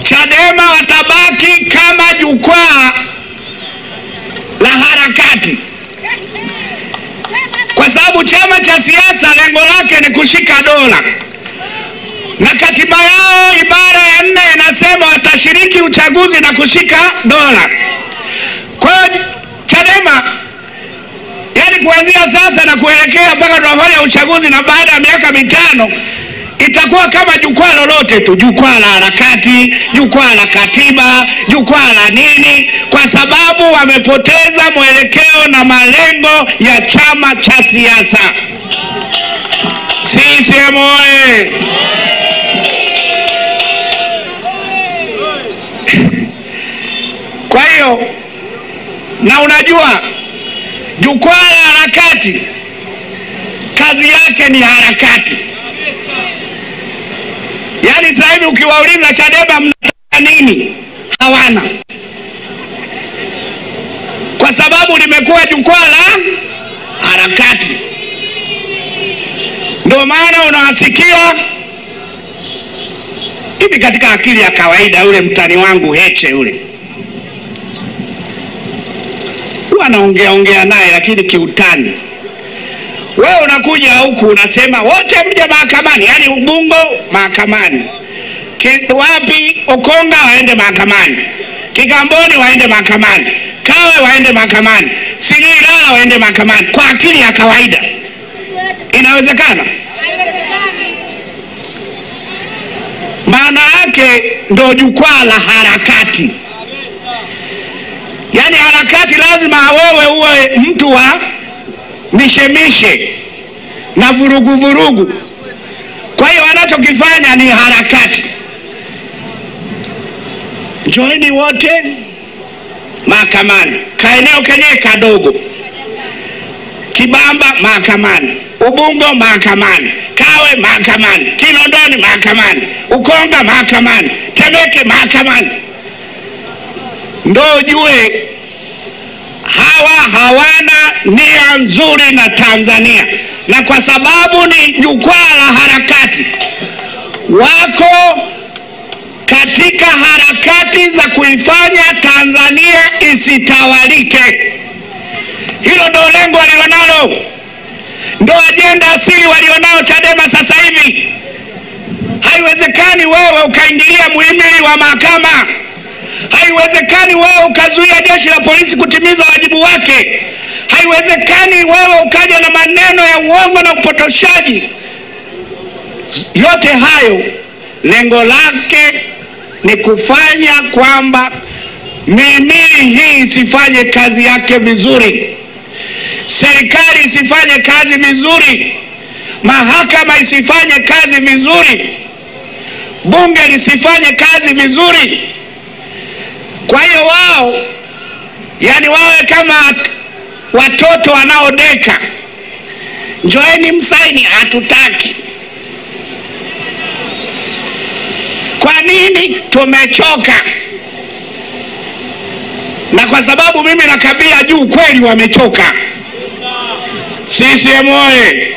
Chadema watabaki kama jukwaa la harakati, kwa sababu chama cha siasa lengo lake ni kushika dola, na katiba yao ibara ya 4 inasema watashiriki uchaguzi na kushika dola. Kwa hiyo Chadema, yani kuanzia sasa na kuelekea mpaka tunafanya uchaguzi na baada ya miaka 5, itakuwa kama jukwaa lolote tu, jukwaa la harakati, jukwaa la katiba, jukwaa la nini, kwa sababu wamepoteza mwelekeo na malengo ya chama cha siasa. CCM oye! Kwa hiyo, na unajua jukwaa la harakati kazi yake ni harakati. Yaani sasa hivi ukiwauliza Chadema mnataka nini, hawana, kwa sababu limekuwa jukwaa la harakati. Ndio maana unawasikia hivi katika akili ya kawaida, yule mtani wangu Heche yule huwa naongea ongea naye lakini kiutani. Wewe unakuja huku unasema wote mje mahakamani, yani Ubungo mahakamani, wapi Ukonga waende mahakamani, Kigamboni waende mahakamani, Kawe waende mahakamani, sijui Ilala waende mahakamani. Kwa akili ya kawaida inawezekana? Maana yake ndio jukwaa la harakati. Yani harakati lazima wewe uwe mtu wa mishemishe na vurugu vurugu. Kwa hiyo wanachokifanya ni harakati. Njoeni wote mahakamani, kaeneo kenyewe kadogo, Kibamba mahakamani, Ubungo mahakamani, Kawe mahakamani, Kinondoni mahakamani, Ukonga mahakamani, Temeke mahakamani. Ndio ujue hawa hawana nia nzuri na Tanzania, na kwa sababu ni jukwaa la harakati, wako katika harakati za kuifanya Tanzania isitawalike. Hilo ndio lengo walilonalo, ndio ajenda asili walionao Chadema sasa hivi. Haiwezekani wewe ukaingilia muhimili wa mahakama. Haiwezekani wewe ukazuia jeshi la polisi kutimiza wajibu wake. Haiwezekani wewe ukaja na maneno ya uongo na upotoshaji. Yote hayo lengo lake ni kufanya kwamba mihimili hii isifanye kazi yake vizuri, serikali isifanye kazi vizuri, mahakama isifanye kazi vizuri, bunge lisifanye kazi vizuri. Kwa hiyo wao, yani wawe kama watoto wanaodeka, njoeni msaini, hatutaki. Kwa nini? Tumechoka. Na kwa sababu mimi nakabia juu, kweli wamechoka. CCM oye!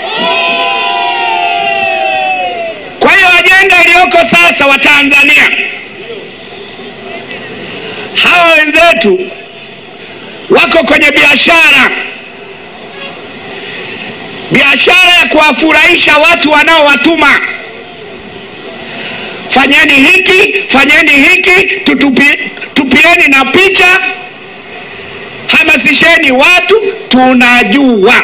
Kwa hiyo ajenda iliyoko sasa wa Tanzania, hawa wenzetu wako kwenye biashara, biashara ya kuwafurahisha watu wanaowatuma. Fanyeni hiki, fanyeni hiki, tupieni na picha, hamasisheni watu. Tunajua.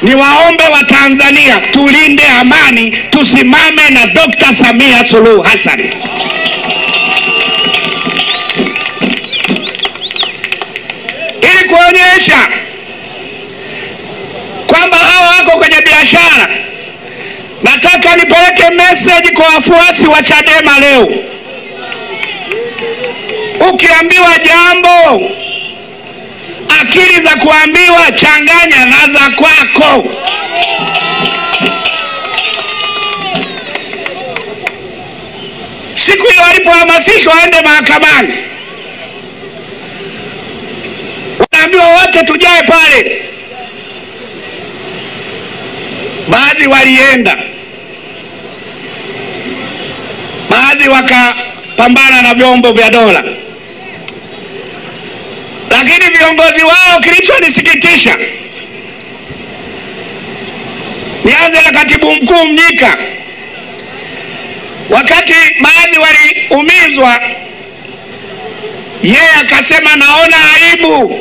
Niwaombe wa Tanzania tulinde amani, tusimame na Dr. Samia Suluhu Hassan. Ili kuonyesha kwamba hao wako kwenye biashara, nataka nipeleke message kwa wafuasi wa Chadema leo. Ukiambiwa jambo, akili za kuambiwa changanya na za kwako. Siku hiyo walipohamasishwa waende mahakamani, wanaambiwa wote tujae pale. Baadhi walienda, baadhi wakapambana na vyombo vya dola. Lakini viongozi wao, kilichonisikitisha, nianze na katibu mkuu Mnyika, wakati baadhi waliumizwa, yeye akasema naona aibu,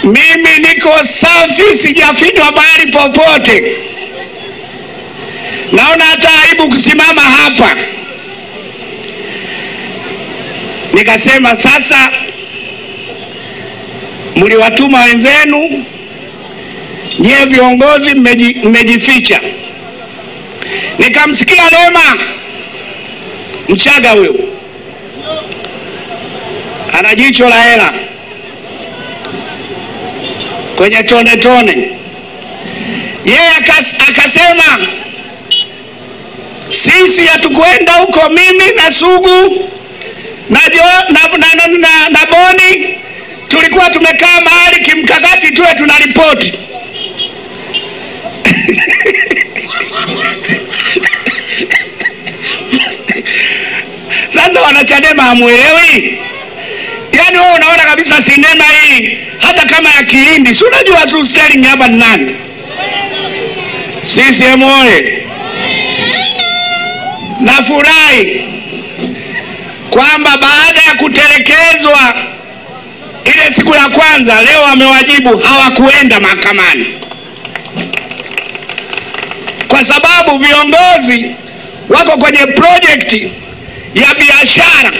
mimi niko safi, sijafinywa mahali popote, naona hata aibu kusimama hapa. Nikasema sasa mliwatuma wenzenu, nyie viongozi mmejificha. Nikamsikia Lema Mchaga, huyo ana jicho la hela kwenye tone tone, yeye akasema sisi hatukwenda huko, mimi na Sugu na Boni tulikuwa tumekaa mahali kimkakati tuwe tunaripoti. Sasa wanachadema hamuelewi. Yaani wewe unaona kabisa sinema hii hata kama ya Kihindi, si unajua tu Sterling hapa ni nani? CCM oye! Nafurahi kwamba baada ya kutelekezwa ile siku ya kwanza, leo wamewajibu hawakuenda mahakamani, kwa sababu viongozi wako kwenye project ya biashara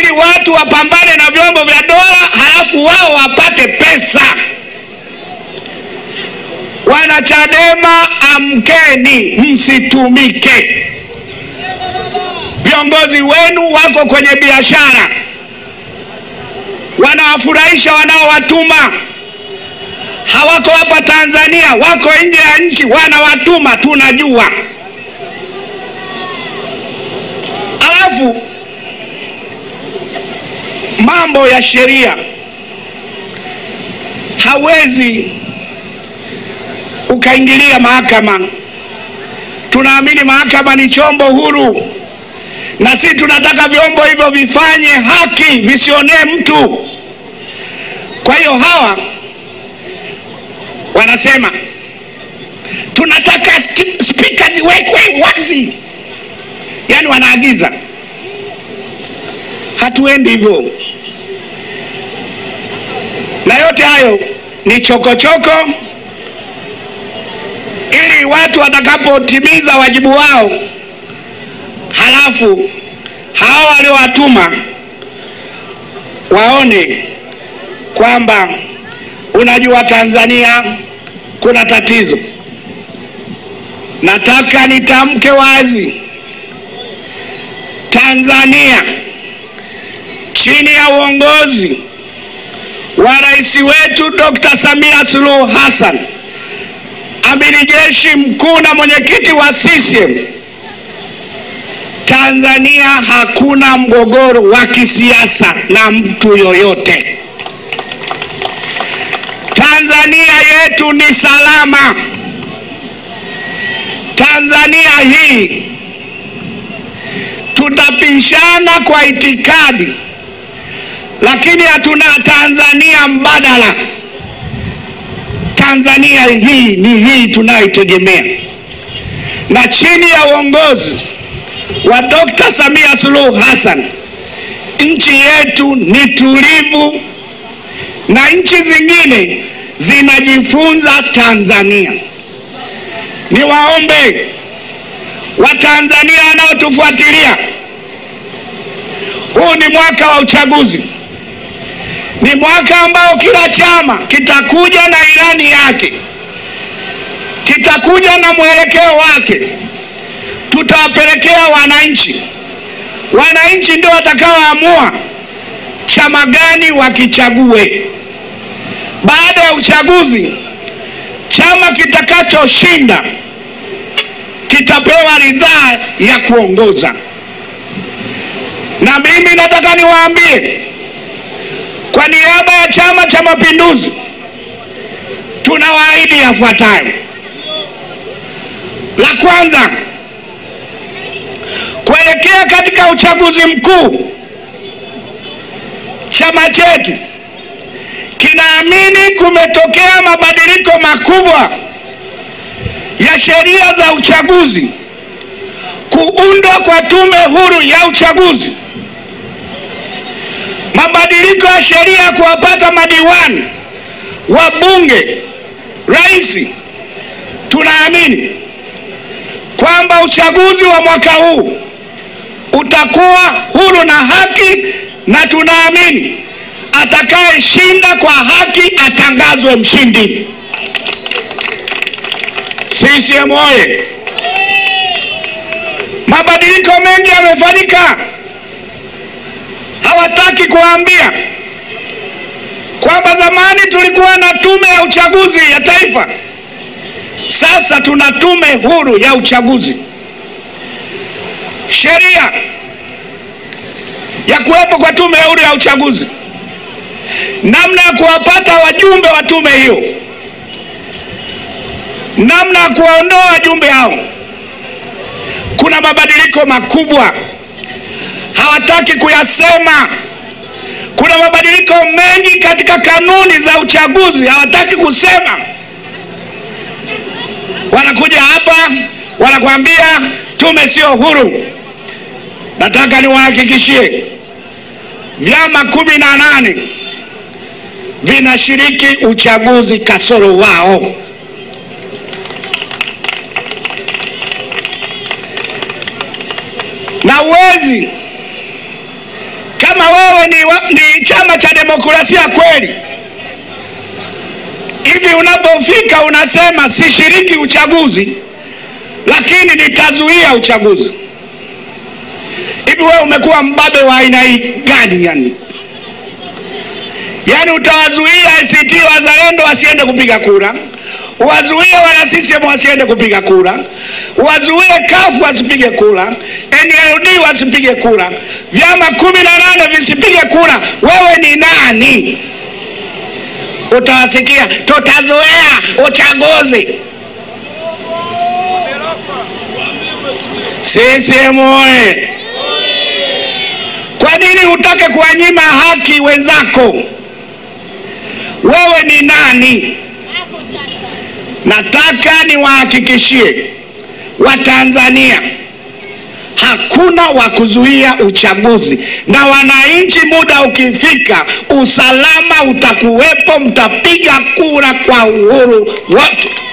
ili watu wapambane na vyombo vya dola halafu wao wapate pesa. Wanachadema, amkeni, msitumike. Viongozi wenu wako kwenye biashara, wanawafurahisha wanaowatuma. Hawako hapa Tanzania, wako nje ya nchi, wanawatuma, tunajua. Alafu mambo ya sheria, hawezi ukaingilia mahakama. Tunaamini mahakama ni chombo huru, na sisi tunataka vyombo hivyo vifanye haki, visionee mtu. Kwa hiyo hawa wanasema tunataka spika ziwekwe wazi, yani wanaagiza. Hatuendi hivyo. Na yote hayo ni chokochoko ili watu watakapotimiza wajibu wao, halafu hao waliowatuma waone kwamba unajua Tanzania kuna tatizo. Nataka nitamke wazi, Tanzania chini ya uongozi wa rais wetu Dr. Samia Suluhu Hassan, amiri jeshi mkuu na mwenyekiti wa CCM, Tanzania hakuna mgogoro wa kisiasa na mtu yoyote. Tanzania yetu ni salama. Tanzania hii tutapishana kwa itikadi, lakini hatuna Tanzania mbadala. Tanzania hii ni hii tunayoitegemea. Na chini ya uongozi wa Dr. Samia Suluhu Hassan, nchi yetu ni tulivu na nchi zingine zinajifunza Tanzania. Niwaombe Watanzania wanaotufuatilia, huu ni mwaka wa uchaguzi. Ni mwaka ambao kila chama kitakuja na ilani yake, kitakuja na mwelekeo wake. Tutawapelekea wananchi. Wananchi ndio watakaoamua chama gani wakichague. Baada ya uchaguzi, chama kitakachoshinda kitapewa ridhaa ya kuongoza. Na mimi nataka niwaambie kwa niaba ya Chama cha Mapinduzi, tunawaahidi yafuatayo. La kwanza, uchaguzi mkuu, chama chetu kinaamini kumetokea mabadiliko makubwa ya sheria za uchaguzi, kuundwa kwa tume huru ya uchaguzi, mabadiliko ya sheria kuwapata madiwani, wabunge, rais. Tunaamini kwamba uchaguzi wa mwaka huu utakuwa huru na haki, na tunaamini atakayeshinda kwa haki atangazwe mshindi. CCM oye! Mabadiliko mengi yamefanyika. Hawataki kuambia kwamba zamani tulikuwa na tume ya uchaguzi ya taifa, sasa tuna tume huru ya uchaguzi. Sheria ya kuwepo kwa tume huru ya uchaguzi, namna ya kuwapata wajumbe wa tume hiyo, namna ya kuwaondoa wajumbe hao, kuna mabadiliko makubwa hawataki kuyasema. Kuna mabadiliko mengi katika kanuni za uchaguzi hawataki kusema. Wanakuja hapa wanakuambia tume sio huru. Nataka niwahakikishie vyama 18 vinashiriki uchaguzi kasoro wao. Na uwezi, kama wewe ni chama cha demokrasia kweli, hivi unapofika unasema sishiriki uchaguzi lakini nitazuia uchaguzi, hivi wewe umekuwa mbabe wa aina hii gani? Yani utawazuia ACT Wazalendo wasiende kupiga kura, wazuie wana CCM wasiende kupiga kura, wazuie CUF wasipige kura, NLD wasipige kura, vyama 18 visipige kura. Wewe ni nani? Utawasikia tutazoea uchaguzi. CCM oye! Kwa nini utake kuwanyima haki wenzako? Wewe ni nani? Nataka niwahakikishie Watanzania hakuna wa kuzuia uchaguzi, na wananchi muda ukifika usalama utakuwepo, mtapiga kura kwa uhuru wote.